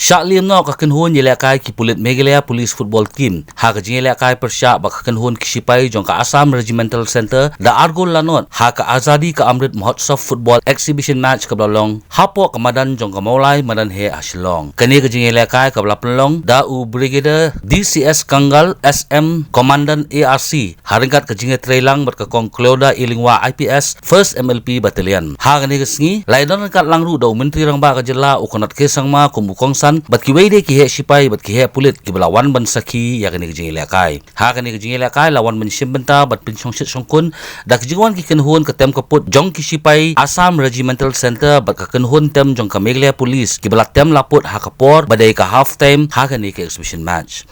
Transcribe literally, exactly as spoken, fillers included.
Shah liam noh ka kynhun ïalehkai ki pulit Meghalaya Police Football Team ha ka jingïalehkai pyrshah bad ka kynhun ki shipai jong ka Assam Regimental Centre da ar gol la nod ha ka Azadi Ka Amrit Mahotsav Football Exhibition Match kaba la long hapoh ka madan jong ka Mawlai Madan Heh ha Shillong. Kane ka jingïalehkai kaba la pynlong da u Brigadier D C S Kangal, S M Commandant A R C, ha ryngkat ka jingïatreilang bad ka Kong Cleoda E Lyngwa I P S, First M L P Battalion. Ha kane ka sngi la ïadon ryngkat lang ruh da u Myntri Rangbah ka Jylla u Conrad K Sangma kum u kongsan bad kiwei de ki heh shipai bad ki heh pulit kiba la wan ban sakhi ïa kane ka jingïalehkai. Ha kane ka jingïalehkai la wan ban shim bynta bad pynshongshit shongkun da ka jingwan ki kynhun ka tem ka put jong ki shipai Assam Regimental Centre bad ka kynhun tem jong ka Meghalaya Police kiba la tem la put ha ka por ba dei ka half time ha kane ka exhibition match.